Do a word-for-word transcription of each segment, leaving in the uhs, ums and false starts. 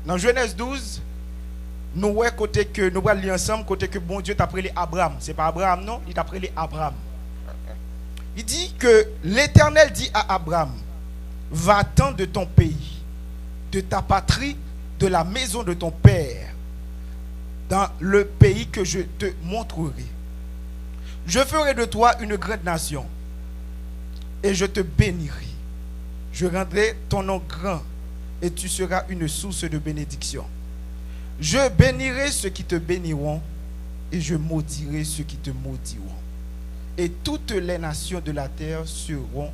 Nan Jenèz douz, nou wè kote ke, nou pral li ansanm, kote ke Bondye t ap rele Abram. Se pa Abraham non, li t ap rele Abram. Il dit que l'Éternel dit à Abraham, va-t'en de ton pays, de ta patrie, de la maison de ton père, dans le pays que je te montrerai. Je ferai de toi une grande nation et je te bénirai. Je rendrai ton nom grand et tu seras une source de bénédiction. Je bénirai ceux qui te béniront et je maudirai ceux qui te maudiront. Et toutes les nations de la terre seront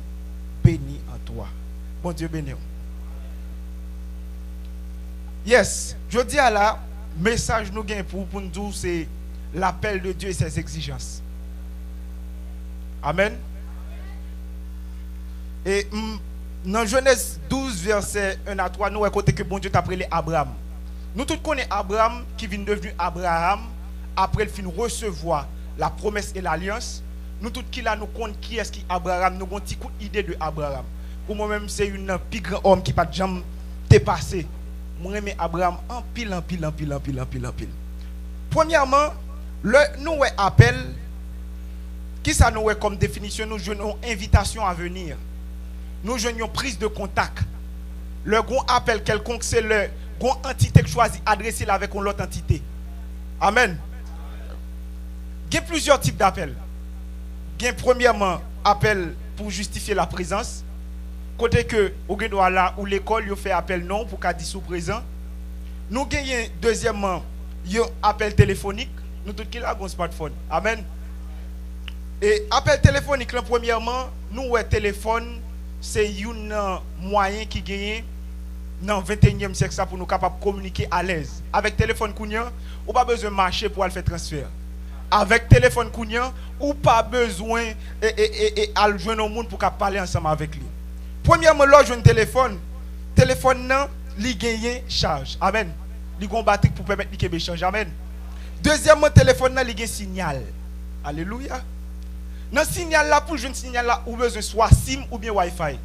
bénies en toi. Bondye beni w. Yes, jodi a la, mesaj nou gen pou, pou n di w se l'appel de Dieu et ses exigences. Amen. E m, nan Jenèz douz, vèsè en a twa, nou wè kote ke Bondye t ap rele Abram. Nou tout konnen Abram ki vin devni Abraham apre l fin resevwa la promesse et l'alliance. Nou tout ki la, nou konn kiyès ki Abraham, nou gon ti kout ide de Abraham. Pou mwen menm, se youn nan pi gran òm ki pa t janm te pase. Mwen renmen Abraham anpil, anpil, anpil, anpil, anpil, anpil. Premyèman, lè nou wè apèl, kisa nou wè kòm definisyon? Nou jwenn yon envitasyon a veni. Nou jwenn yon priz de kontak. Lè gon apèl kèlkonk, se lè gon antite k chwazi adrese l avèk yon lòt antite. Amèn. Gen plizyè tip dapèl. Gen premyèman apèl pou jistifye laprezans, kote ke ou gen dwa la ou lekòl, yo fè apèl non w pou ka di si w prezan. Nou genyen dezyèmman yon apèl telefonik. Nou tout ki la gon smartphone. Amèn. E apèl telefonik lan, premyèman, nou wè telefòn se youn nan mwayen ki genyen nan venteyinyèm syèk sa pou nou kapab kominike alèz. Avèk telefòn kounye a, ou pa bezwen mache pou al fè transfè. Avèk telefòn kounye a, ou pa bezwen e, e, e, e al jwenn yon moun pou ka pale ansanm avèk li. Premyèman, lè w jwenn telefòn, telefòn nan, li genyen chaj. Amèn. Li gon batri pou pèmèt li kenbe chaj. Amèn. Dezyèmman, telefòn nan, li gen sinyal. Alelouya. Nan sinyal la, pou jwenn sinyal la, ou bezwen swa sim oubyen Wi-Fi.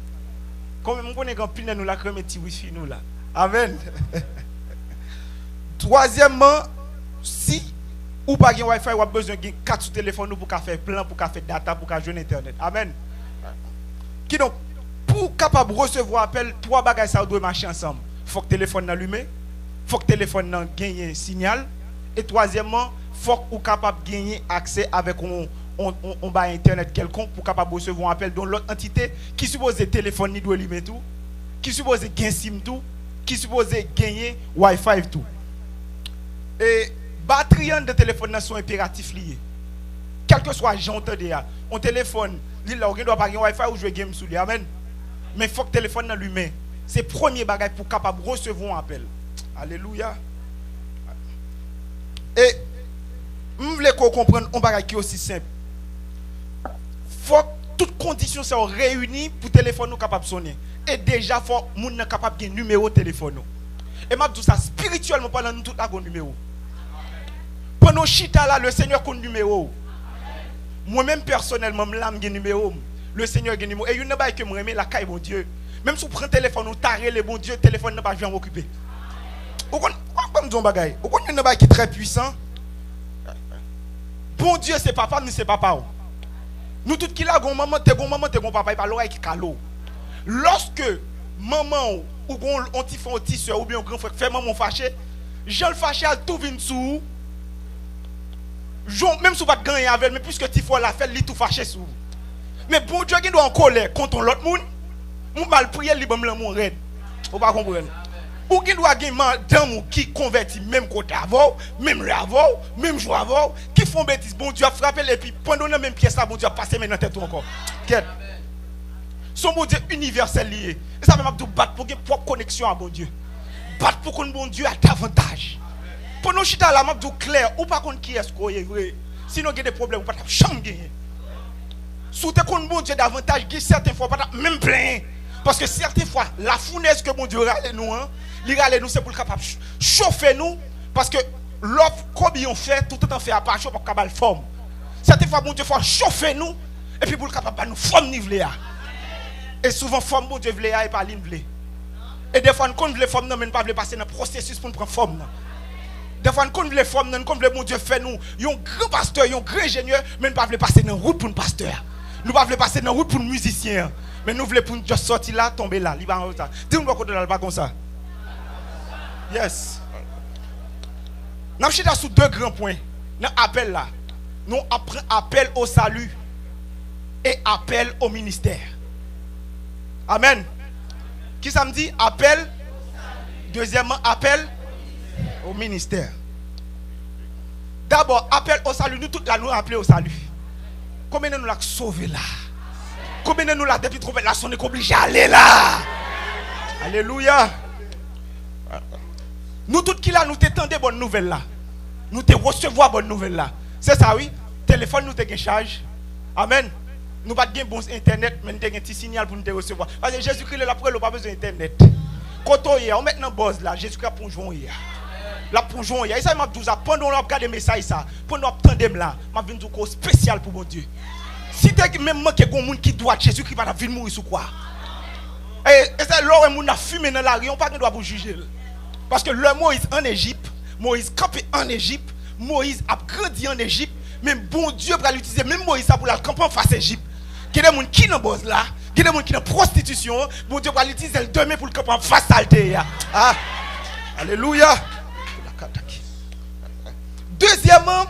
Kòm mwen konnen gen anpil nan nou la k renmen ti wifi nou la. Amèn. Twazyèmman, si ou pa gen Wi-Fi, w ap bezwen gen kat sou telefòn ou pou ka fè plan, pou ka fè data, pou ka jwenn entènèt. Amèn. Kidonk, pou w kapab resevwa apèl, twa bagay sa yo dwe mache ansanm. Fòk telefòn nan limen, fòk telefòn nan genyen sinyal, e twazyèmman, fòk ou kapab genyen aksè avèk yon, yon, yon, yon bay entènèt kèlkonk pou w kapab resevwa yon apèl de yon lòt antite ki sipoze telefòn li dwe limen tou, ki sipoze gen sim tou, ki sipoze genyen Wi-Fi tou. E batri anndan telefòn nan se yon enperatif li ye. Kèlkeswa jan w tande a, yon telefòn, li la, ou gen dwa pa gen Wi-Fi, ou jwe game sou li. Amèn. Men fòk telefòn nan limen. Se premye bagay pou w kapab resevwa yon apèl. Alelouya. E m vle ke w konprann yon bagay ki osi senp. Fòk tout kondisyon sa yo reyini pou telefòn ou kapab sonnen. E deja, fò moun nan kapab gen nimewo telefòn ou. E m ap di w sa, espirityèlman palan, nou tout la gon nimewo. Pandan w chita la, Lesenyè konn nimewo w. Mwen menm, pèsonèlman, m la, m gen nimewo m. Lesenyè gen nimewo. E youn nan bagay ke m renmen lakay Bondye, menm si w pran telefòn ou ta rele Bondye, telefòn nan pa janm okipe. Ou konn, ou konn, ban m di w yon bagay. Ou konn youn nan bagay ki trè pwisan? Bondye se papa m, li se papa w. Nou tout ki la, gon manman, te gon manman, te gon papa, e pa lòrèy ki kale w. Lòske manman w, ou gon yon ti frè, yon ti sè, oubyen yon gran frè k fè manman w fache, jan l fache a, l tou vin sou ou. Jan, menm si w pa t gen anyen avè l, men piske ti frè w la fè l, li tou fache sou ou. Men Bondye gen dwa an kòlè kont yon lòt moun, m al priye l, li ban m lanmou rèd. Ou pa konprann. Ou gen dwa gen madanm ou ki konvèti menm kote avè w, menm lè avè w, menm jou avè w, ki fè yon betiz, Bondye ap frape l, epi pandan w nan menm pyès la, Bondye ap pase men nan tèt ou ankò. Kèt. Se yon Bondye inivèsèl li ye. E sa fè m ap di w, bat pou w gen pwòp koneksyon a Bondye. Bat pou w konn Bondye a davantaj. Pandan w chita la, m ap di w klè, ou pa konn kiyès ke w ye vre. Sinon, gen de pwoblèm ou pa t ap janm genyen. Si w te konn Bondye davantaj, gen sèten fwa w pa t ap menm plenyen. Paske sèten fwa, lafounèz ke Bondye rale nou an, li rale nou, se pou l kapab ch-, chofe nou. Paske lè w kobi yon fè, toutotan fè a pa cho, w p ap ka ba l fòm. Sèten fwa, Bondye fò l chofe nou, epi pou l kapab ba nou fòm li vle a. E souvan, fòm Bondye vle a, e pa li n vle. E defwa n konn vle fòm nan, men n pa vle pase nan pwosesis pou n pran fòm nan. Defwa n konn vle fòm nan, n konn vle Bondye fè nou yon gran pastè, yon gran enjenyè, men n pa vle pase nan wout pou n pastè a. Nou pa vle pase nan wout pou n mizisyen an. Men nou vle pou n just sòti la, tonbe la. Li pa konsa. Di moun bò kote w la, li pa konsa. Yes. N ap chita sou de gran pwen nan apèl la. Nou ap pran apèl o sali e apèl o ministè. Amèn. Kisa m di? Apèl. Dezyèmman, apèl o ministè. Dabò, apèl o sali, nou tout la, nou aple o sali. Konbyen nan nou la k sove la? Konbyen nan nou la, depi twonpèt la sonnen, k oblije ale la? Alelouya. Nou tout ki la, nou te tande bòn nouvèl la. Nou te resevwa bòn nouvèl la. Se sa, wi. Telefòn nou te gen chaj. Amèn. Nou pa t gen bon entènèt, men n te gen ti sinyal pou n te resevwa. Paske Jezikri, lè l ap rele, ou pa bezwen entènèt. Kote w ye a, ou mèt nan bòz la, Jezikri ap pran w jan w ye a. L ap pran w jan w ye a. E sa m ap di w sa, pandan w ap gade mesaj sa, pandan w ap tande m la, m ap vin di w ke w espesyal pou Bondye. Si te menm manke gen yon moun ki dwat, Jezikri pa t ap vin mouri sou kwa. E, e se lè w wè moun ap fimen nan lari a, ou pa gen dwa pou w jije l. Paske lè Moyiz ann Ejip, Moyiz kanpe ann Ejip, Moyiz ap grandi ann Ejip, men Bondye pral itilize menm Moyiz sa pou l al kanpe anfas Ejip. Gen de moun ki nan bòz la, gen de moun ki nan pwostitisyon, Bondye pral itilize l demen pou l kanpe anfas sa l te ye a. Ah! Alelouya! Dezyèmman,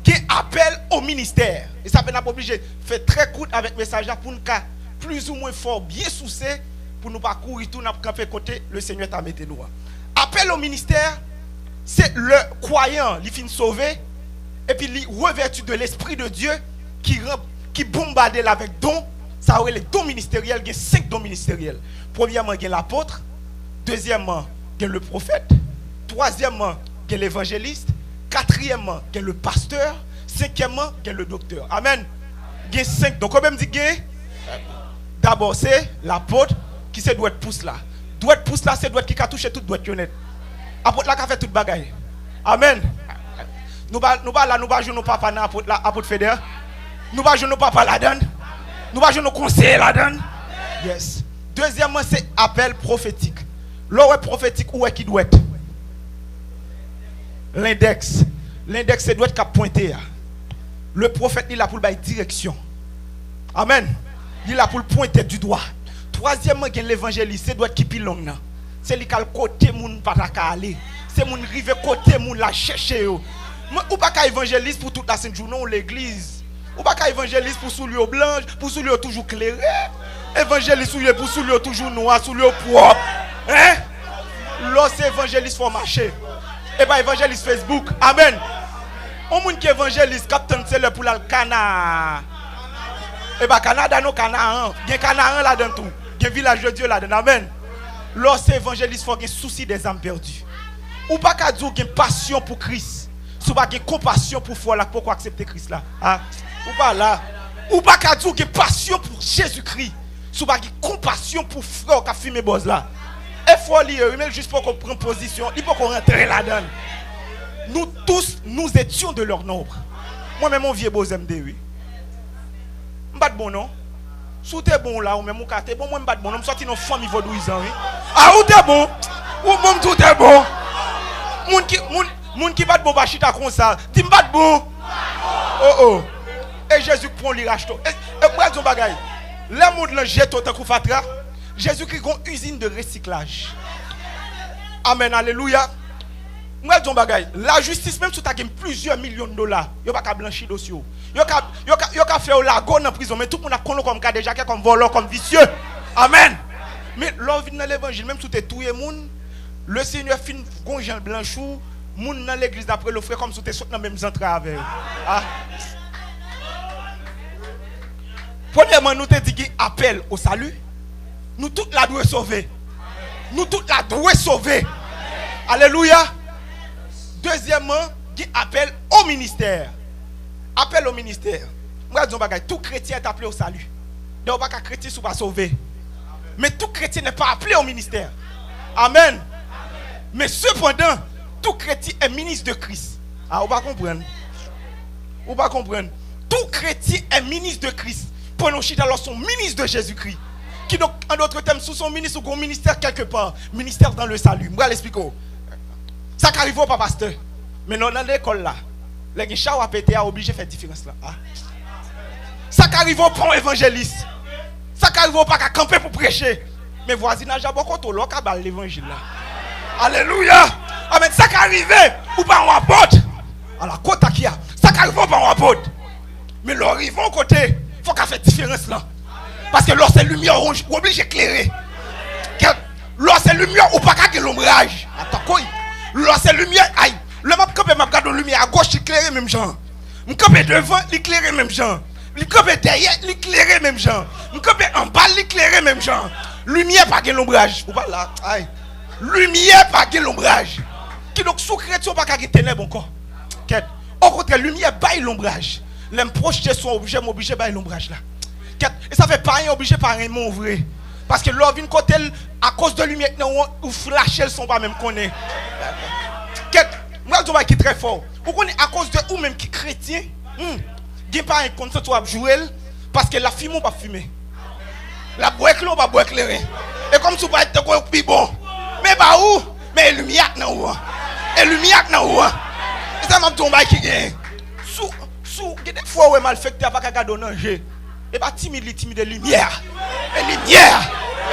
gen apèl o ministè. E sa fè n ap oblije fè trè kout avèk mesaj la pou n ka plizoumwen fè w byen souse pou nou pa kouri tou n ap kanpe kote Lesenyè ta mete nou an. Apèl o ministè, se lè kwayan an, li fin sove, epi li revèti de Lespri de Dye ki ranp-, ki bonbade l avèk don, sa yo rele don ministeryèl, gen senk don ministeryèl. Premyèman, gen lapot, dezyèmman, gen le pwofèt, twazyèmman, gen levanjelis, katriyèmman, gen le pastè, senkyèmman, gen le doktè. Amèn. Gen senk don. Konbyen m di gen? Dabò, se lapot ki se dwèt pous la. Dwèt pous la, se dwèt ki ka touche tout dwèt yo nèt. Apot la ka fè tout bagay. Amèn. Nou pa, nou pa la, nou pa jwenn yon papa nan apot la, apot Fedè. Nou pa jwenn yon papa ladann. Nou pa jwenn yon konseye ladann. Yes. Dezyèmman, se apèl pwofetik. Lè w wè pwofetik, ou wè ki dwèt? Lendèks. Lendèks se dwèt k ap pwente a. Le pwofèt, li la pou l bay direksyon. Amèn. Li la pou l pwente du dwa. Twazyèmman, gen levanjelis, se dwèt ki pi long nan. Se li k al kote moun pa ta ka ale. Se moun rive kote moun la chèche yo. Mwen, ou pa ka evanjelis pou tout la sent jounen w legliz. Ou pa ka evanjelis pou soulye w blanch, pou soulye w toujou klere. Evanjelis ou ye pou soulye w toujou nwa, soulye w pwòp. Hein? Lè w se evanjelis, fò w mache. E pa evanjelis Facebook. Amèn. Yon moun ki evanjelis, k ap tann se lè pou l al Kana. E pa Kanada non, Kanaan. Gen Kanaan ladann tou. Gen vilaj de Dye ladann. Amèn. Lè w se evanjelis, fò w gen sousi dèzam pèdi. Ou pa ka di w gen pasyon pou Kris si w pa gen konpasyon pou frè w la k poko aksepte Kris la. A, ou pa la. Ou pa ka di w gen pasyon pou Jezikri si w pa gen konpasyon pou frè w k ap fimen bòz la. E frè w li ye, wi, men l jis poko pran pozisyon, li poko rantre ladann. Nous tous, nous étions de leur nombre. Mwen menm, yon vye bozè m te ye, wi. M pa t bon non. Si w te bon la, ou menm ou ka te bon, mwen m pa t bon non, m sòti nan fanmi vodouyizan, wi. A, ou te bon. Ou bon, m di w te bon. Moun ki, moun, moun ki pa t bon pa chita konsa. Di m pa t bon. Oh, oh. E Jezi k pran w, li rachte w. E, e m pral di w yon bagay. Lè mond lan jete w tankou fatra, Jezikri gon izin de resiklaj. Amèn, alelouya. M pral di w yon bagay. Lajistis, menm si w ta gen plizyè milyon dola, yo pa ka blanchi dosye w. Yo ka, yo ka, yo ka fè w lage w nan prizon, men tout moun ap konnen w kòm kadejakè, kòm vòlò, kòm visye. Amèn. Men lè w vin nan levanjil, menm si w te touye moun, Lesenyè fin gon jan l blanchi w, moun nan legliz la ap rele w frè kòmsi w te sot nan menm zantray avè yo. A. Premyèman, nou te di gen apèl o sali. Nou tout la dwe sove. Nou tout la dwe sove. Alelouya. Dezyèmman, gen apèl o ministè. Apèl o ministè. M pral di yon bagay, tout kretyen est appelé au salut. Donk, ou pa ka kretyen si w pa sove. Men tout kretyen n'est pas appelé au ministère. Amèn. Men sepandan, tout kretyen est ministre de Christ. A, ou pa konprann. Ou pa konprann. Tout kretyen est ministre de Christ. Pandan w chita la, w se yon minis de Jezikri. Kidonk, an dòt tèm, si w se yon minis, ou gen yon ministè kèlkepa, ministè dans le salut. M pral esplike w. Sa ka rive w pa pastè, men lè w nan lekòl la, lè gen cha w ap pete a, w oblije fè diferans lan. Ah. Sa ka rive w pa yon evanjelis. Sa ka rive w pa ka kanpe pou preche. Men vwazinaj la bò kote w, lè w ka ba l levanjil la. Alelouya! Amèn. Sa ka rive ou pa yon apot. Ala kota ki a. Sa ka rive ou pa yon apot. Men lè w rive yon kote, fò w ka fè diferans lan. Paske lè w se limyè, ou, ou oblije klere. Kè, lè w se limyè, ou pa ka gen lonbraj. Atakoy. Lè w se limyè, ay. Lè m ap kanpe, m ap gade yon limyè agoch, li klere menm jan. M kanpe devan, li klere menm jan. Li kanpe dèyè, li klere menm jan. M kanpe anba, li klere menm jan. Limyè pa gen lonbraj. Ou pa la, ay. Limyè pa gen lonbraj. Kidonk, si w kretyen, ou pa ka gen tenèb ankò. Kèt. Okontrè, limyè bay lonbraj. Lè m pwojte sou yon objè, m oblije bay lonbraj la. Kèt. E sa fè payen oblije pa renmen w vre. Paske lè w vin kote l, akoz de limyè k nan ou an, ou flache l san w pa menm konnen. Kèt. M pral di yon bagay ki trè fò. Ou konnen, akoz de ou menm ki kretyen, hmm, gen payen k konn santi w ap joure l, paske l ap fimen ou p ap fimen. L ap bwè kleren ou p ap bwè kleren. E kòmsi w parèt tankou w pi bon. Men pa ou, men e limyè k nan ou an. E limyè k nan ou an. E sa m ap di w, yon bagay ki genyen. Sou, sou, gen de fwa w wè malfektè a pa ka gade w nan je. E pa timid li timid, e limyè a. E limyè a.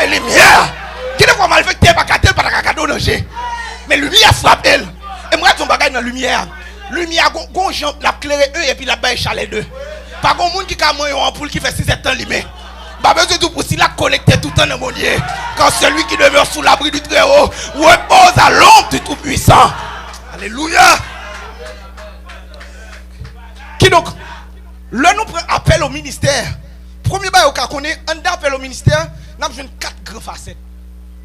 E limyè a. Gen de fwa malfektè a pa gade l, pa ta ka gade w nan je. Men limyè a frape l. E m pral di yon bagay nan limyè a. Limyè a gon, gon jan l ap klere, e, epi l ap bay chalè de. Pa gon moun ki ka manyen yon anpoul ki fè sizèdtan limen. M pa bezwen di w pou sila k konekte toutan nan Bondye. Car celui qui demeure sous l'abri du Très-Haut repose à l'ombre du Tout-Puissant. Alelouya. Kidonk, lè nou pran apèl o ministè, premye bagay ou ka konnen, anndan apèl o ministè, n ap jwenn kat gran fasèt.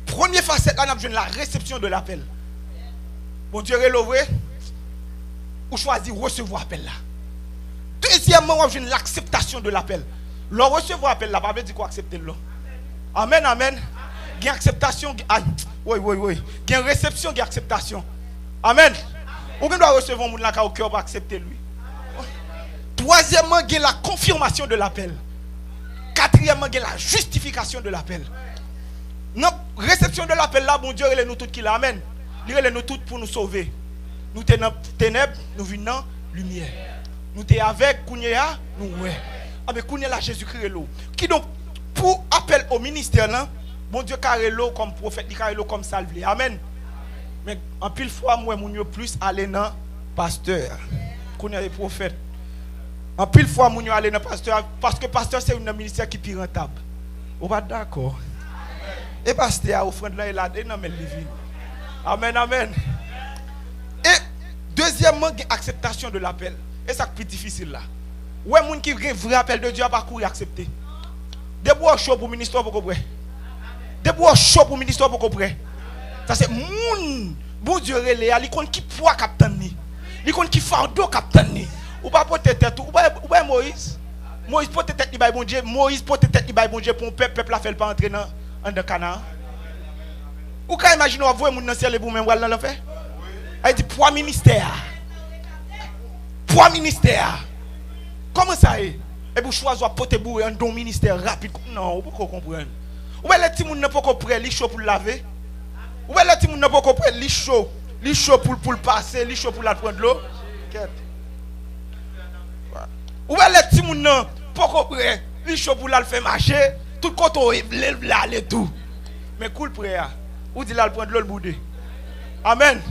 Premye fasèt la, n ap jwenn la resepsyon de lapèl. Bondye rele w vre, ou chwazi resevwa apèl la. Dezyèmman, w ap jwenn lakseptasyon de lapèl. Lè w resevwa apèl la, pa vle di ke w aksepte l non. Amèn, amèn. Gen akseptasyon, gen, ay, woy, woy, woy. Gen resepsyon, gen akseptasyon. Amèn. Ou gen dwa resevwa yon moun lakay ou, kè w pa aksepte l, wi. Twazyèmman, gen la konfimasyon de lapèl. Katriyèmman, gen la jistifikasyon de lapèl. Nan resepsyon de lapèl la, Bondye rele nou tout ki la. Amèn. Li rele nou tout pou nou sove. Nou te nan tenèb, nou vin nan limyè. Nou te avèg, kounye a, nou wè. Anben, kounye a la, Jezikri rele w. Kidonk, pou apèl o ministè lan, Bondye ka rele w kòm pwofèt, li ka rele w kòm sa l vle. Amèn. Men anpil fwa, m wè moun yo plis ale nan pastè. Kounye a, e pwofèt. Anpil fwa, moun yo ale nan pastè a, paske pastè se youn nan ministè ki pi rantab. Ou pa t dakò? E pastè a, ofrann lan e la, e nan men l li vini. Amèn, amèn. E dezyèmman, gen akseptasyon de lapèl. E sa k pi difisil la. Ou wè, moun ki gen vrè apèl de Dye a pa kouri aksepte. Depi w cho pou ministè, w poko prè. Depi w cho pou ministè, w poko prè. Sa se moun Bondye rele a, li konn ki pwa k ap tann li. Li konn ki fado k ap tann li. Ou pa pote tèt ou. Ou pa, ou pa Moyiz? Moyiz pote tèt li bay Bondye. Moyiz pote tèt li bay Bondye pou yon pèp, pèp la fè l pa antre nan, anndan Kanaan. Ou ka imajine w ap voye moun nan syèl epi ou menm w al nan lanfè? Sa vle di pwa ministè a. Pwa ministè a. Kòman sa ye? Epi w chwazi w ap pote boure anndan yon ministè rapid. Non, ou poko konprann. Ou wè lè timoun nan poko prè, li cho pou l lave. Ou wè lè timoun nan poko prè, li cho. Li cho pou l, pou l pase, li cho pou l al pran dlo. Kèt. Ou wè lè timoun nan poko prè, li cho pou l al fè mache, tout kote w vle l vle ale tou. Men kou l prè a, ou di l al pran dlo, l boude. Amèn.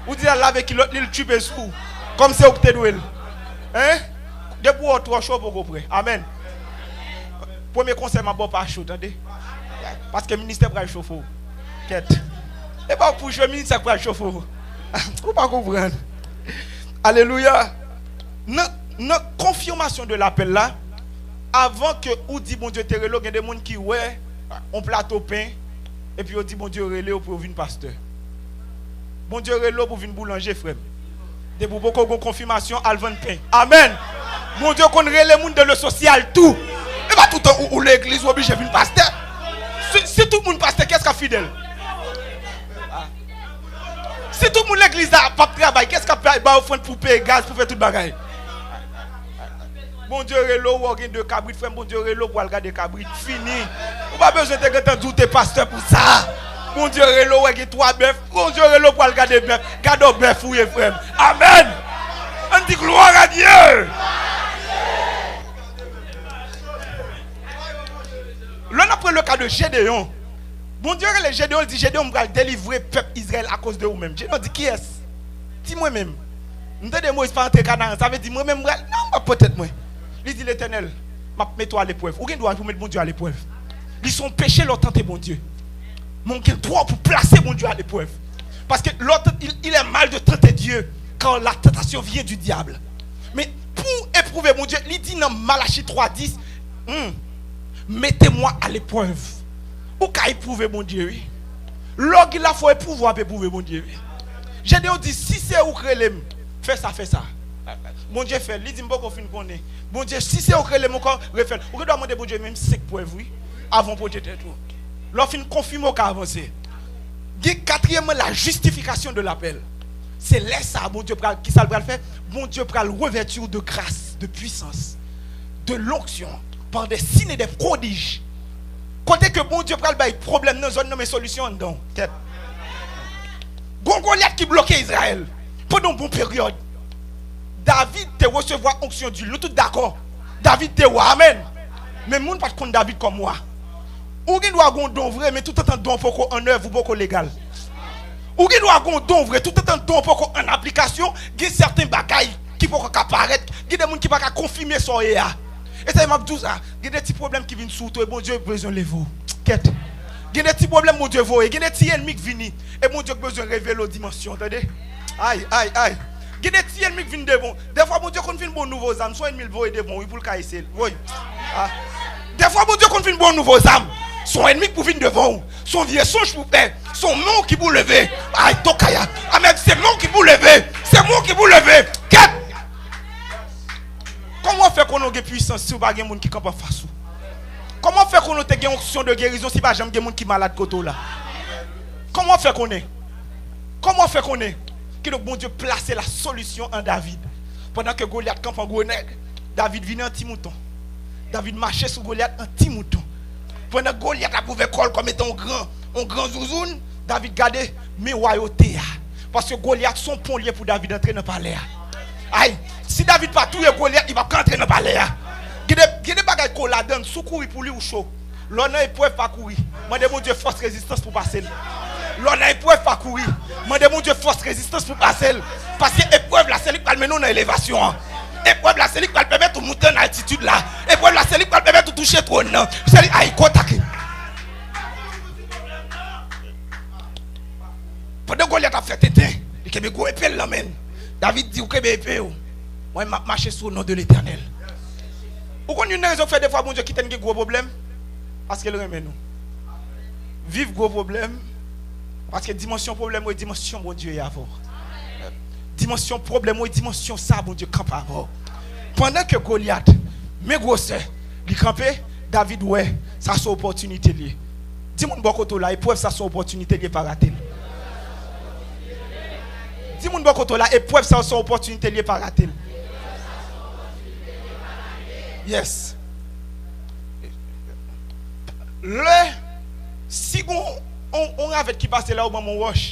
Ou di l al lave kilòt li, l tchipe sou ou. Kòm se ou ki te dwe l. Hein? Depi w wè w twò cho, w poko prè. Amèn. Premye konsèy m ap ba w, pa cho, tande. Paske ministè pral chofe w. Kèt. E pa pou jwe, ministè pral chofe w. Ou pa konprann. Alelouya. Nan, nan konfimasyon de lapèl la, avan ke ou di Bondye te rele w, gen de moun ki wè yon plato pen, epi yo di Bondye rele w pou w vin pastè. Bondye rele w pou w vin boulanje, frè m. Depi w poko gon konfimasyon, al vann pen. Amèn. Bondye konn rele moun de le sosyal tou. E pa toutan ou, ou legliz, ou oblije vin pastè. Si, si tout moun pastè, kiyès k ap fidèl? Si tout moun legliz la p ap travay, kiyès k ap bay ofrann pou peye gaz, pou fè tout bagay? Bondye rele w, wè w gen de kabrit, frè m, Bondye rele w pou al gade kabrit. Fini. Ou pa bezwen te gentan di w te pastè pou sa. Bondye rele w, wè gen twa bèf. Bondye rele w pou al gade bèf. Gade w bèf ou ye, frè m. Amèn. Ann di gloire à Dieu. Lè n ap pran le ka de Jedeyon, Bondye rele Jedeyon, li di, Jedeyon, m pral delivre pèp Izrayèl akoz de ou menm. Jedeyon di, kiyès? Di mwen menm. M tande Moyiz pa antre Kanaran, sa vle di mwen menm m pral, non, m p ap pote tèt mwen. Li di, Letènèl, m ap mete w aleprèv. Ou gen dwa pou w met Bondye aleprèv. Li se yon peche lè w tante Bondye. Men w gen dwa pou w plase Bondye aleprèv. Paske lè w tante, il, il est mal de tenter Dieu, car la tentation vient du diable. Men pou w epwouve Bondye, li di nan Malachi twa dis, hmm, mettez-moi à l'épreuve. Ou ka epwouve Bondye, wi. Lè w gen lafwa, epwouve w ap epwouve Bondye, wi. Jedeyon di, si se ou k rele m, fè sa, fè sa. Bondye fè l. Li di, m poko fin konnen. Bondye, si se ou k rele m ankò, refè l. Ou gen dwa mande Bondye menm senk prèv, wi, avan w pote tèt ou. Lè w fin konfime, w ka avanse. Gen katriyèmman, la justification de l'appel. Se lè sa a, Bondye pral, ki sa l pral fè? Bondye pral revèti w de gras, de pwisans, de lonksyon, par des signes et des prodiges. Kote ke Bondye pral bay pwoblèm nan zòn nan, men solisyon anndan w. Kèt. Gon Golyat ki bloke Izrayèl pandan yon bon peryòd. David te resevwa onksyon di l. Nou tout dakò? David te wa. Amèn. Men moun pa t konn David kòm wa. Ou gen dwa gon don vre, men toutotan don poko an èv, ou poko legal. Ou gen dwa gon don vre, toutotan don poko an aplikasyon, gen sèten bagay ki poko ka parèt, gen de moun ki pa ka konfime sa w ye a. E sa m ap di w sa, gen de ti pwoblèm ki vin sou ou tou, e Bondye bezwen leve w. Kèt. Gen de ti pwoblèm Bondye voye, gen de ti ènmi k vini, e Bondye k bezwen revele w dimansyon, tande? Ay, ay, ay. Gen de ti ènmi k vin devan w. Dèfwa Bondye konn vin ba w nouvo zam, se yon ènmi l voye devan w, wi, pou l ka eseye l. Woy. Ah. Dèfwa Bondye konn vin ba w nouvo zam, se yon ènmi k pou vin devan w. Se yon vye sonj pou w fè. Se yon men w ki pou leve. Ay, tokaya. Amèn. Se men w ki pou leve. Se men w ki pou leve. Kèt! Kòman w fè konnen w gen pwisans si w pa gen moun ki kanpe anfas ou? Kòman w fè konnen w te gen onksyon de gerizon si pa janm gen moun ki malad kote w la? Kòman w fè konnen? Kòman w fè konnen? Kidonk, Bondye plase la solisyon an David. Pandan ke Golyat kanpe an gwo nèg, David vini an ti mouton. David mache sou Golyat an ti mouton. Pandan Golyat ap ouvè kò l kòm etan yon gran, yon gran zouzoun, David gade, men wayote a. Paske Golyat se yon pon li ye pou David antre nan palè a. Ay, si David pa touye Golyat, li p ap ka antre nan palè a. Gen de, gen de bagay ke w ladann, si w kouri pou li, ou cho. Lè w nan eprèv, pa kouri. Mande Bondye fòs rezistans pou pase l. Lè w nan eprèv, pa kouri. Mande Bondye fòs rezistans pou pase l. Paske eprèv la, se li k pral mennen w nan elevasyon an. Eprèv la, se li k pral pèmèt ou moute nan altitid la. Eprèv la, se li k pral pèmèt ou touche twòn nan. Se li, ay, kontak li. Pandan Golyat ap fè tenten, li kenbe gwo epe l nan men l. David di, ou kenbe epe w. Mwen, m ap mache sou non de Letènèl. Ou konn youn nan rezon k fè defwa Bondye kite n gen gwo pwoblèm? Paske l renmen nou. Viv gwo pwoblèm, paske dimansyon pwoblèm ou e dimansyon Bondye ye avè w. Dimansyon pwoblèm ou e dimansyon sa Bondye kanpe avè w. Pandan ke Golyat, men gwosè, li kanpe, David wè sa se opòtinite l ye. Di moun bò kote w la, eprèv sa se opòtinite l ye, pa rate l. Di moun bò kote w la, eprèv sa se opòtinite l ye, pa rate l. Yes. Lè, si gon on, on ravèt ki pase la, ou ban m on wòch,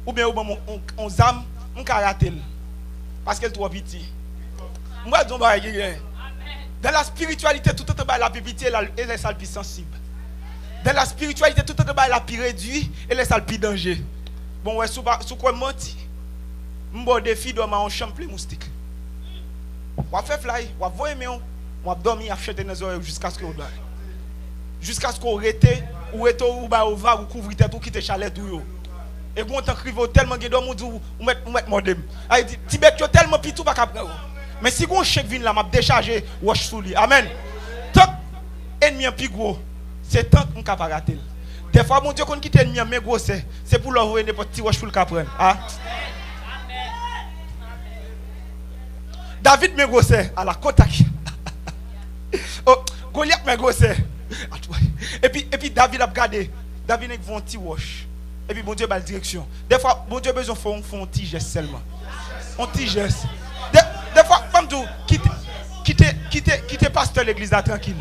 oubyen ou ban m on, on, on zam, m ka rate l. Paske l twò piti. M pral di yon bagay ki gen. Dans la spiritualité, tout autant bagay la pi piti, e la, e lè sa l pi sansib. Dans la spiritualité, tout autant bagay la pi redui, e lè sa l pi danje. Bon, wè, si w pa, si w kwè m manti, m ba w defi dòmi a yon chanm plen moustik. W ap fè flay, w ap voye men w, w ap dòmi, y ap chante nan zòrèy ou jiskaske w bay. Jiskaske w rete, ou rete, ou ba yo vag, ou kouvri tèt ou, kite chalè tou yo. E gon tan k rive w tèlman gen dòmi, ou di w, ou mèt, ou mèt mòde m. Ay di, ti bèt yo tèlman piti, ou pa ka pran yo. Men si gon chen k vin la, m ap dechaje wòch sou li. Amèn. Tank ènmi an pi gwo, se tank m ka pa rate l. Dèfwa, Bondye konn kite ènmi an men gwosè, se pou lè w voye nenpòt ti wòch pou l ka pran l. A. David men gwosè, ala kontak. Oh, Golyat men gwosè. Epi, epi David ap gade. David nèk voye yon ti wòch. Epi Bondye ba l direksyon. Dèfwa, Bondye bezwen fè w, fè w yon ti jès sèlman. Yon ti jès. Dè, dèfwa, ban m di w, kite, kite, Kite, kite pastè legliz la trankil.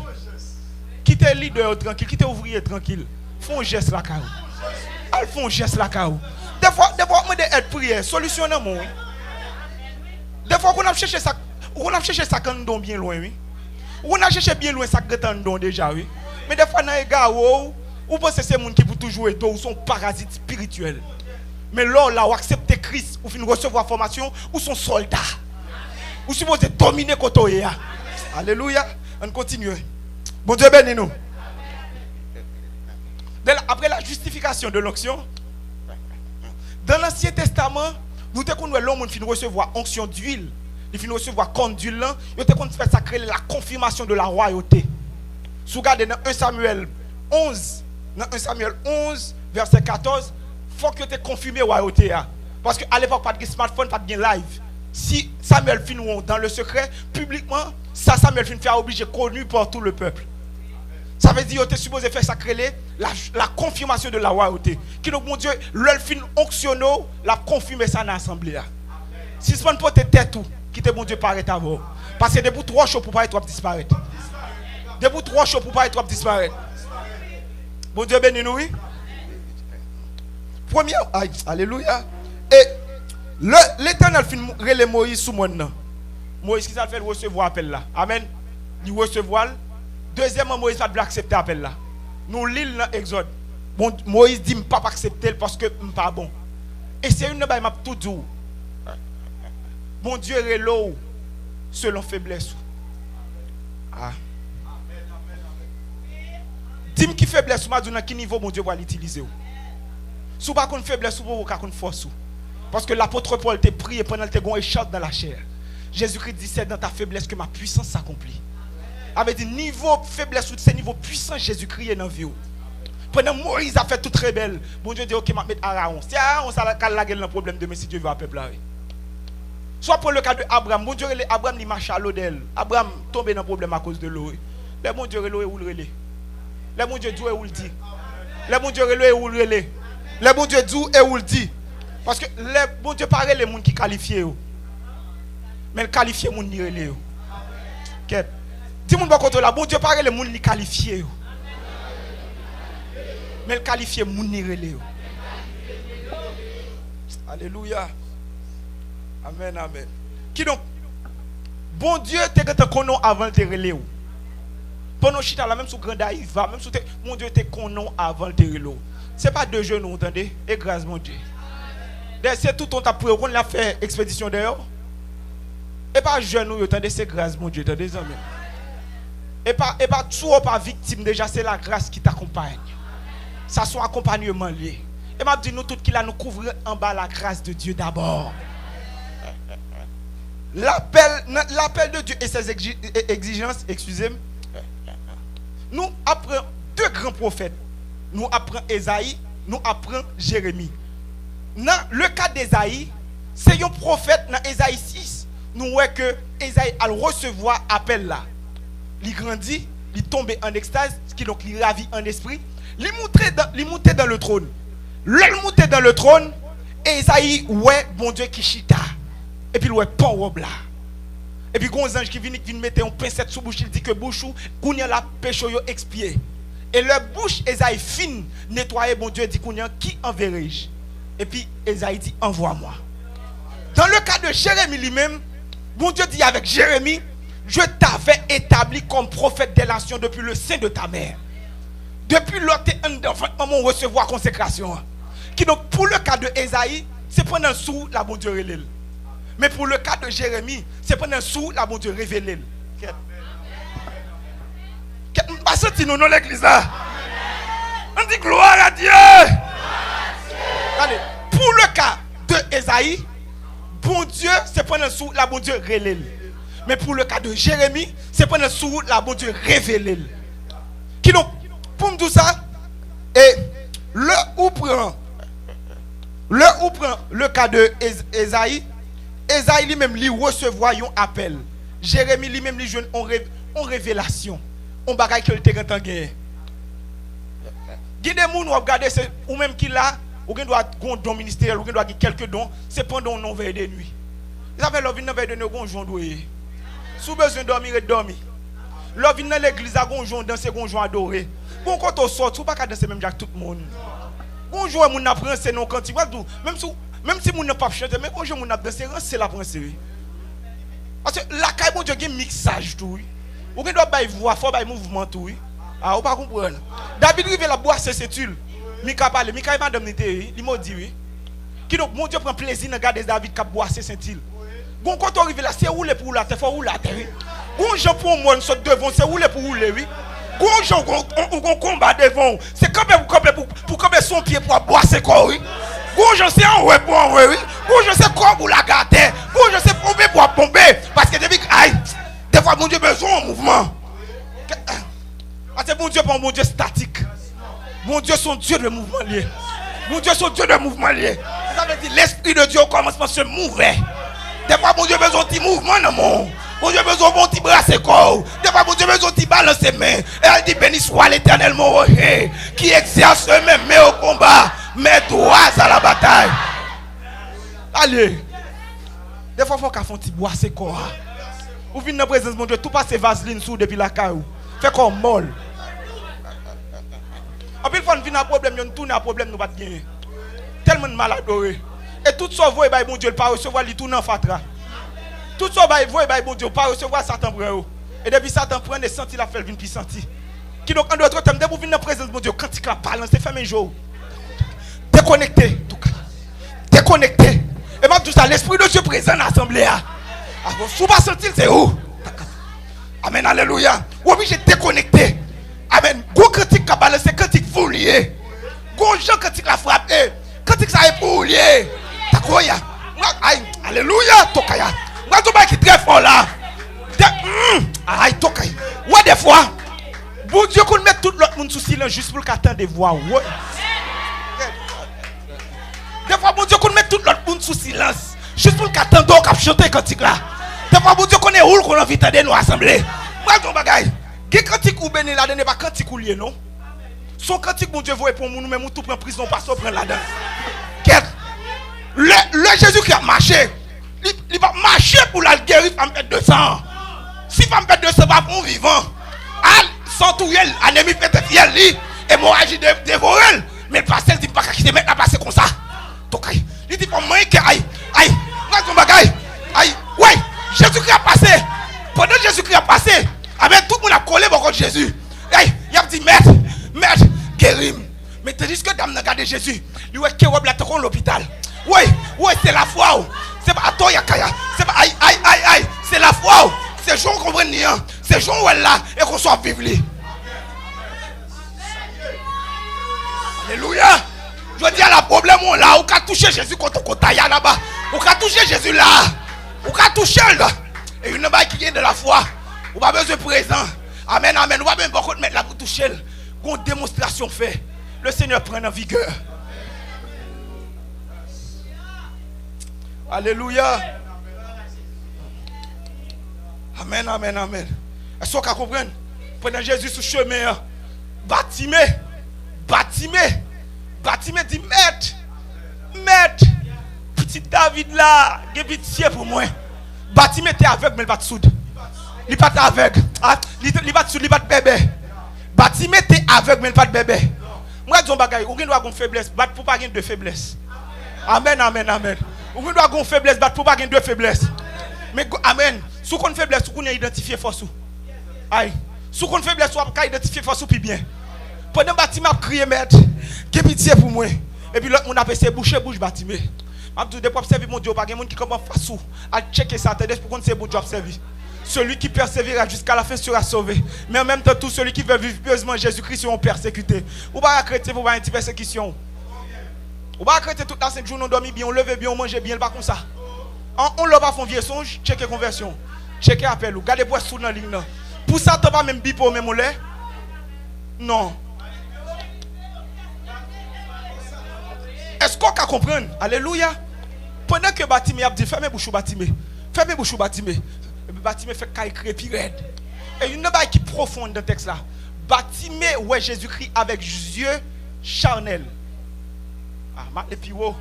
Kite lidè yo trankil. Kite ouvriye trankil. Fè yon jès lakay ou. Al fè yon jès lakay ou. Defwa, defwa w ap mande èd priyè, solisyon nan men w, wi. Defwa ou konn ap chèche sa, ou konn ap chèche sa k anndan w byen lwen, wi. Ou konn al chèche byen lwen sa k gentan anndan w deja, wi. Men defwa nan egare w, ou panse se moun ki pou toujou ede w, ou se yon parazit espirityèl. Men lè w la, ou aksepte Kris, ou fin resevwa fòmasyon, ou se yon sòlda. Ou sipoze domine kote w ye a. Alelouya. Ann kontinye. Bondye beni nou. De la, après la justification de l'onction, dans l'Ancien Testament, nou te konn wè lè yon moun fin resevwa onksyon dwil, li fin resevwa kòn dwil lan, yo te konn fè sa k rele la confirmation de la royauté. Si w gade nan en Samyèl onz, nan en Samyèl onz, vèsè katòz, fòk yo te konfime wayote a. Paske alepòk pa t gen smartphone, pa t gen live. Si Samyèl fin wè w dans le secret, piblikman, sa Samyèl fin fè a oblije koni par tout le peuple. Sa vle di yo te sipoze fè sa k rele la, la confirmation de la royauté. Kidonk Bondye, lè l fin onksyone w, l ap konfime sa nan asanble a. Sispann pote tèt ou, kite Bondye parèt avè w. Paske depi w twò cho pou parèt, w ap disparèt. Depi w twò cho pou parèt, w ap disparèt. Bondye beni nou, wi. Premye, ay, alelouya. E lè Letènèl fin rele Moyiz sou mòn nan, Moyiz, ki sa l fè? L resevwa apèl la. Amèn. Li resevwa l. Dezyèmman, Moyiz pa t vle aksepte apèl la. Nou li l nan Egzòd. Bon, Moyiz di, "M p ap aksepte l paske m pa bon." E se youn nan bagay m ap tou di w. Bondye rele w selon feblès ou. Ah. Di m ki feblès ou, m a di w nan ki nivo Bondye pral itilize w. Si w pa konn feblès ou, ou poko ka konn fòs ou. Paske lapot Pòl te priye pandan l te gen yon echòk dans la chair. Jezikri di, "C'est dans ta faiblesse que ma puissance s'accomplit." Sa vle di, nivo feblès ou, se nivo pwisans Jezikri ye nan vi w. Pandan Moyiz ap fè tout rebèl, Bondye di, "Oke, m ap met Arawon." Se Arawon sa k al lage l nan pwoblèm demen, si Dye vle a pèp la, wi. Si w ap pran le ka de Abram, Bondye rele Abram, li mache a lodè l. Abram tonbe nan pwoblèm akoz de lo, wi. Lè Bondye rele w, e ou l rele. Lè Bondye di w, e ou l di. Lè Bondye rele w, e ou l rele. Lè Bondye di w, e ou l di. Paske lè Bondye pa rele moun ki kalifye yo, men l kalifye moun li rele yo. Kèt. Di moun bò kote w la, Bondye pa rele moun li kalifye yo, men l kalifye moun li rele yo. Alelouya. Amèn, amèn. Kidonk, Bondye te gentan konnen w avan l te rele w. Pandan w chita la, menm si w Grand Ayiva, menm si w te, Bondye te konnen w avan l te rele w. Se pa de jenou w, tande, e gras Bondye. Dèyè, se toutan w t ap priye, w konn l ap fè ekspedisyon dèyè w. E pa jenou yo, tande, se gras Bondye, tande, zanmi m. E pa, e pa, si w pa viktim deja, se lagras ki t akonpay. Sa se yon akonpanyeman l ye. E m ap di nou tout ki la, nou kouvri anba la grâce de Dieu d'abord. Lapèl, nan, l'appel de Dieu et ses exi-, e, exigences, excusez-moi. Nou ap pran de gran pwofèt. Nou ap pran Ezayi, nou ap pran Jeremi. Nan le ka d'Ezayi, se yon pwofèt nan Ezayi sis, nou wè ke Ezayi al resevwa apèl la. Li grandi, li tonbe an ekstaz, kidonk li ravi an espri. Li moute dan, li moute dan le tròn. Lè l moute dan le tròn, Ezayi wè Bondye ki chita. Epi l wè pawòb la. Epi gon zanj ki vini, ki vin mete yon pensèt sou bouch li, di ke bouch ou, kounye a la, peche w yo ekspye. E lè bouch Ezayi fin netwaye, Bondye di kounye a, "Qui enverrai-je?" Epi Ezayi di, "Envoie-moi." Dans le cas de Jérémie li menm, Bondye di avèk Jeremi, "Je t'avais établi comme prophète des nations depuis le sein de ta mère." Depi lè w te anndan vant manman w resevwa konsekrasyon an. Kidonk, pou le ka de Ezayi, se pandan l sou wout la Bondye rele l. Men pou le ka de Jeremi, se pandan l sou wout la Bondye revele l. Kèt. Kèt, m pa santi nou non legliz la. Ann di gloire à Dieu. Gade, pou le ka de Ezayi, Bondye, se pandan l sou wout la Bondye rele l. Men pou le ka de Jeremi, se pandan l sou wout la Bondye revele l. Kidonk, pou m di w sa, e lè ou pran, lè ou pran le ka de Ez-, Ezayi, Ezayi li menm li resevwa yon apèl. Jeremi li menm li jwenn yon re-, yon revelasyon, yon bagay ke l te gentan genyen. Gen de moun w ap gade, se ou menm ki la, ou gen dwa gen yon don ministeryèl, ou gen dwa gen kèlke don, se pandan w nan yon vèy de nwi. Sa fè lè w vin nan vèy de nwi, ou gen yon jan w dwe ye. Si w bezwen dòmi, ret dòmi. Lè w vin nan legliz la, gon jou w danse, gon jou w adore. Gon kote w sòti, ou pa ka danse menm jan ak tout moun. Gon jou w wè moun nan ap ranse nan yon kantik, w ap di w, menm si, menm si moun nan p ap chante, men gon jan moun nan ap danse, ranse l ap ranse, wi. Paske lakay Bondye gen miksaj tou, wi. Ou gen dwa bay vwa, fò w bay mouvman tou, wi. A, ou pa konprann. David rive l ap bwase senti l. Mika pale, Mika e madanm li te ye, wi. Li modi, wi. Kidonk, Bondye pran plezi nan gade David k ap bwase senti l. Gon kote w rive la, se woule pou woule atè, fò w woule atè, wi. Gon jan pou yon mòn sot devan w, se woule pou woule, wi. Gon jan ou gon, ou gon konba devan w, se kanpe pou kanpe, pou, pou kanpe sou yon pye pou w ap bwase kò w, wi. Gon jan se anwe pou anwe, wi. Gon jan se kò pou lage atè. Gon jan se ponpe pou w ap ponpe. Paske depi, ay, defwa Bondye bezwen yon mouvman. Paske Bondye pa yon Bondye statik. Bondye se yon Dye de mouvman li ye. Bondye se yon Dye de mouvman li ye. Sa vle di, Lespri de Dye o kòmansman se mouve. Defwa, Bondye bezwen yon ti mouvman nan men w. Bondye bezwen yon ti brase kò w. Defwa, Bondye bezwen yon ti balanse men. E l di, Béni soit l'Éternel, mon rocher, qui exerce mes mains au combat, mes doigts à la bataille. Ale. Defwa, fò w ka fè yon ti bwase kò a. Ou vin nan prezans Bondye, tou pase vazlin sou ou depi lakay ou. Fè kò w mòl. Anpil fwa, n vin a pwoblèm yo, n tounen a pwoblèm nou pa t genyen. Tèlman n mal adore. E tout sa w voye bay Bondye, l pa resevwa, li tounen an fatra. Tout sa w bay, voye bay Bondye, ou pa resevwa, Satan pran yo. E depi Satan pran, e santi l ap fè l vin pi santi. Kidonk, an dòt tèm, depi w vin nan prezans Bondye, kantik la balanse, fèmen je w. Dekonekte. Dekonekte. E m ap di w sa, Lespri de Dye prezan nan asanble a. Avan, si w pa santi l, se ou. Amèn, alelouya. Ou oblije dekonekte. Amèn. Gwo kantik k ap balanse, kantik pou w li ye. Gwo jan kantik la frape. Kantik sa e pou w li ye. Takoya. Ay, alelouya, tokaya. M pral di yon bagay ki trè fò la. De, mm, ay, tokay. Wè, defwa, Bondye konn met tout lòt moun sou silans jis pou l ka tande vwa w. Wè. Defwa, Bondye konn met tout lòt moun sou silans jis pou l ka tande w k ap chante kantik la. Defwa, Bondye konnen ou l konn anvi tande nan asanble. M pral di yon bagay. Gen kantik ou beni ladan, e pa kantik ou l ye, non. Se yon kantik Bondye voye pou yon moun, ou menm ou tou pran prizon, pastè w pran ladan. Kèt. Lè, lè Jezikri ap mache, li, li p ap mache pou l al geri fanm pèt de san an. Si fanm pèt de san pa pou yon vivan, al, san touye l, anemi pete fyèl li, emoraji de, devore l. Men l pase, l di, "M pa ka kite mèt la pase konsa." Tokay. Li di, "Fò m manyen kè, ay, ay, m pral di yon bagay, ay, wè, Jezikri ap pase." Pandan Jezikri ap pase, amèn, tout moun ap kole bò kot Jezi. Ay, y ap di, "Mèt, mèt, geri m." Men tandiske dam nan gade Jezi, li wè ke wòb la tankou yon lopital. Woy, woy, se lafwa w. Se pa atò yakaya. Se pa ay, ay, ay, ay. Se lafwa w. Se jan w konprann li an. Se jan w wè l la. E konsa w ap viv li. Alelouya. Jodi a la, pwoblèm ou la, ou ka touche Jezi kote kote a laba. Ou ka touche Jezi la. Ou ka touche l. E youn nan bagay ki gen de lafwa. Ou pa bezwen prezan. Amèn, amèn. Ou pa bezwen bò kot mèt la pou touche l. Gon demonstrasyon fè. Le Senyè pran nan vigè. Alelouya. Amèn, amèn, amèn. Èske w ka konprann? Pandan Jezi sou chemen an, Batime, Batime, Batime di, "Mèt, Mèt, pitit David la, gen pitye pou mwen." Batime te avèg, men li pa t soud. Li pa t avèg. A, li, li pa t soud, li pa t bèbè. Batime te avèg, men li pa t bèbè. Mwen di yon bagay, ou gen dwa gon feblès, bat pou pa gen de feblès. Amèn, amèn, amèn. Ou gen dwa gon feblès, bat pou pa gen de feblès. Men, amèn. Si w konn feblès, ou konnen idantifye fòs ou. Ay. Si w konn feblès ou, w ap ka idantifye fòs ou pi byen. Pandan Batime ap kriye, "Mèt, gen pitye pou mwen." Epi lòt moun ap eseye bouche bouch Batime. M ap di w, depi w ap sèvi Bondye, ou pa gen moun ki kanpe anfas ou. Al tcheke sa, tande, pou konn se Bondye w ap sèvi. Celui qui persévérera jusqu'à la fin sera sauvé. Mais en même temps, tout celui qui veut vivre pieusement en Jésus-Christ seront persécutés. Ou pa ka kretyen pou pa gen ti pèsekisyon. Ou pa ka kretyen tout la sent jounen, ou dòmi byen, ou leve byen, ou manje byen, li pa konsa. An, on lè w pa fè yon vye sonj, tcheke konvèsyon w. Tcheke apèl ou. Gade pou w si w nan liy nan. Pou Satan pa menm bipe w menm yon lè. Non. Èske w ka konprann? Alelouya. Pandan ke Batime ap di, "Fèmen bouch ou, Batime. Fèmen bouch ou, Batime." Epi Batime fèk kay kriye pi rèd. E youn nan bagay ki pwofon anndan tèks la. Batime wè Jezikri avèk zye chanèl. A, m ale pi wo.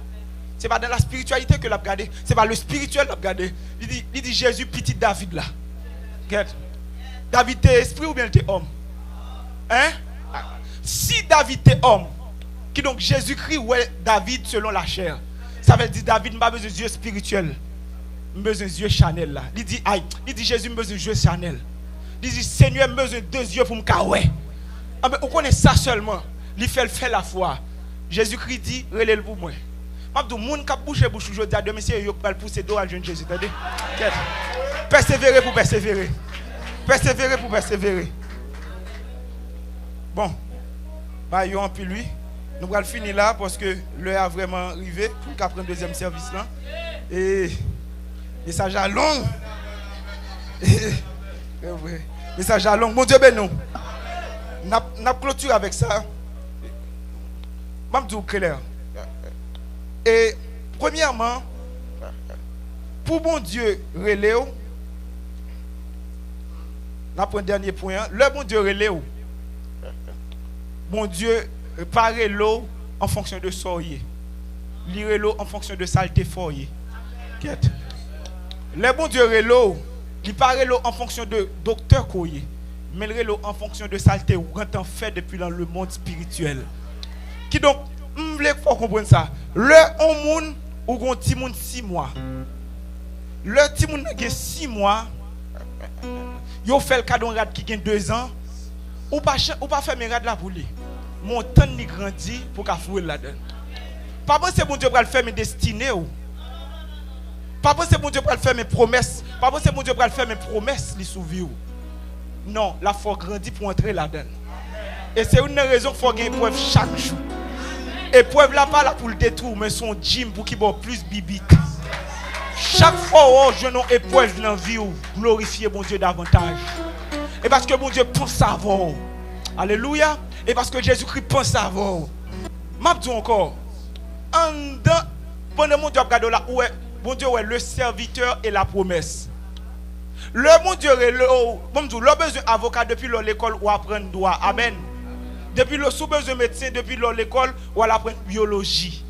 Se pa dans la spiritualité ke l ap gade. Se pa le spirituel l ap gade. Li di, li di, "Jezi, pitit David la." Kèt. David te espri oubyen l te òm? Hein? Si David te òm, kidonk Jezikri wè David selon lachè. Sa vle di David, m pa bezwen zye espirityèl. M bezwen zye chanèl la. Li di, ay, li di, Jezi, m bezwen zye chanèl. Li di, Senyè, m bezwen de zye pou m ka wè. Anben, ou konnen sa sèlman, li fè l fè lafwa. Jezikri di, rele l pou mwen. M ap di w, moun k ap bouje bouch ou jodi a, demen se yo k pral pouse do al jwenn Jezi, tande. Kèt. Pèsevere pou pèsevere. Pèsevere pou pèsevere. Bon. Bagay yo anpil, wi. Nou pral fini la, paske lè a vrèman rive pou n ka pran dezyèm sèvis lan. E mesaj la long. Mesaj la long. Bondye beni w. N ap, n ap klotire avèk sa. M ap di w klè. E, premyèman, pou Bondye rele w, n ap pran dènye pwen an. Lè Bondye rele w, Bondye pa rele w an fonksyon de sa w ye. Li rele w an fonksyon de sa l te fè w ye. Kèt. Lè Bondye rele w, li pa rele w an fonksyon de doktè ke w ye, men l rele w an fonksyon de sa l te gentan fè depi nan lemonn espirityèl. Kidonk, m vle fè w konprann sa. Lè yon moun, ou gen yon timoun sis mwa. Lè timoun nan gen sis mwa, yo fè l kado yon rad ki gen dezan, ou pa, chan- ou pa fèmen rad la pou li. Men w tann li grandi pou w ka foure l ladan l. Pa panse Bondye pral fèmen destine w. Pa panse Bondye pral fèmen pwomès. Pa panse Bondye pral fèmen pwomès li sou vi w. Non, l ap fè w grandi pou w antre ladan l. E se youn nan rezon k fè w gen eprèv chak jou. Eprèv la pa la pou l detwi w, men se yon gym pou ki ba w plis bibit. Chak fwa w jwenn yon eprèv nan vi w, glorifye Bondye davantaj. E paske Bondye panse avè w. Alelouya. E paske Jezikri panse avè w. M ap di w ankò, anndan, pandan Bondye ap gade w la, ou wè, Bondye wè le serviteur et la promesse. Lè Bondye rele w, bon, m di w, lè w bezwen avoka, depi lè w lekòl, ou aprann dwa. Amèn. Depi lè, si w bezwen medsen, depi lè w lekòl, ou al aprann byoloji.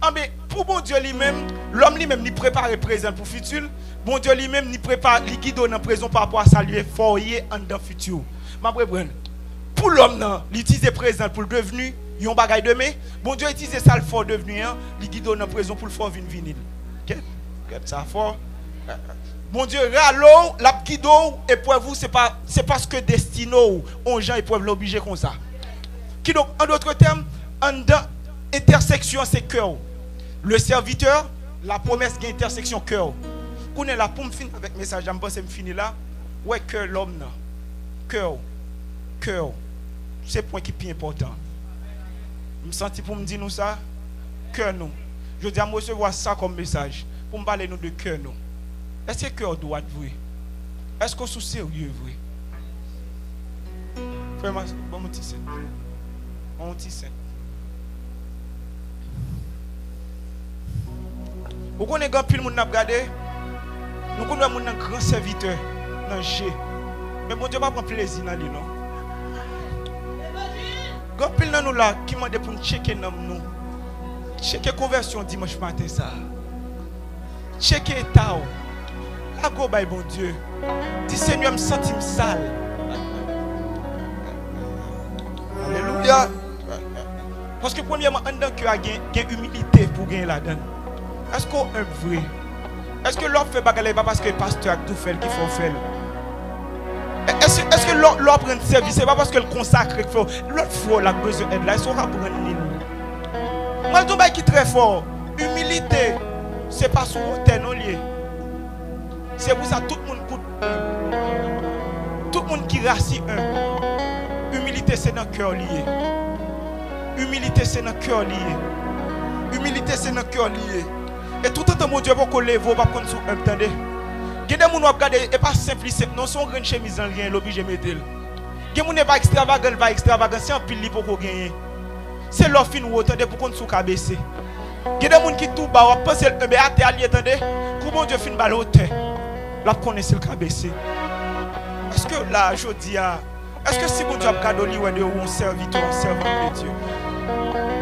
Anben, pou Bondye li menm, lòm li menm, li prepare prezan l pou fiti l. Bondye li menm, li prepa-, li gide w nan prezan w pa rapò a sa l ye, fè w ye anndan fiti w. M ap reprann. Pou lòm nan, li itilize prezan l pou l devni yon bagay demen. Bondye itilize sa l fè w devni an, li gide w nan prezan pou l fè w vin vini l. Kèt, kèt sa fò. Bondye rale w, l ap gide w, eprèv ou, se pa, se paske destine w, on jan eprèv la oblije konsa. Kidonk, an dòt tèm, anndan entèseksyon an se kè w. Le serviteur, la promesse gen entèseksyon kè w. Kounye a la, pou m fin avèk mesaj la, m panse m fini la. Wè kè lòm nan. Kè w. Kè w. Se pwen ki pi enpòtan. M santi pou m di nou sa, kè nou. Jodi a, m resevwa sa kòm mesaj pou m pale nou de kè nou. Èske kè w dwat vre? Èske w sou serye vre? Frè m, ban m yon ti sèt. Ban m yon ti sèt. Ou konnen gen anpil moun n ap gade, nou konn wè moun nan gran sèvitè nan je. Men Bondye pa pran plezi nan li non. Gen anpil nan nou la ki mande pou n tcheke nanm nou. Tcheke konvèsyon dimanch maten sa a. Tcheke eta w. Lage w bay Bondye. Di, Senyè, m santi m sal. Alelouya. Paske premyèman, anndan kè a gen, gen imilite pou w genyen ladan l. Èske w enb vre? Èske lè w ap fè bagay la, e pa paske pastè a k di w fè l ki fè w fè l? È-, èske, èske lè w, lè w ap rann sèvis, se pa paske l konsakre k fè w? Lòt frè w la k bezwen èd la, èske w ka pran li l? Mwen, di yon bagay ki trè fò. Imilite, se pa sou wotè non l ye. Se pou sa tout moun kout. Tout moun ki rasi enb. Imilite se nan kè w li ye. Imilite se nan kè w li ye. Imilite se nan kè w li ye. E toutotan Bondye poko leve w, w p ap konn si w enb, tande. Gen de moun w ap gade, e pa senp li senp non, se yon grenn chemiz lan l genyen, l oblije mete l. Gen moun e pa ekstravagan, l pa ekstravagan, se anpil li poko genyen. Se lè w fin wo, tande, pou konn si w ka bese. Gen de moun ki tou ba, w ap panse l enben atè a l ye, tande. Kou Bondye fin ba l wotè, l ap konnen si l ka bese. Èske w la jodi a, èske si Bondye ap gade w, li wè de ou yon sèvitè, yon sèvant de Dye?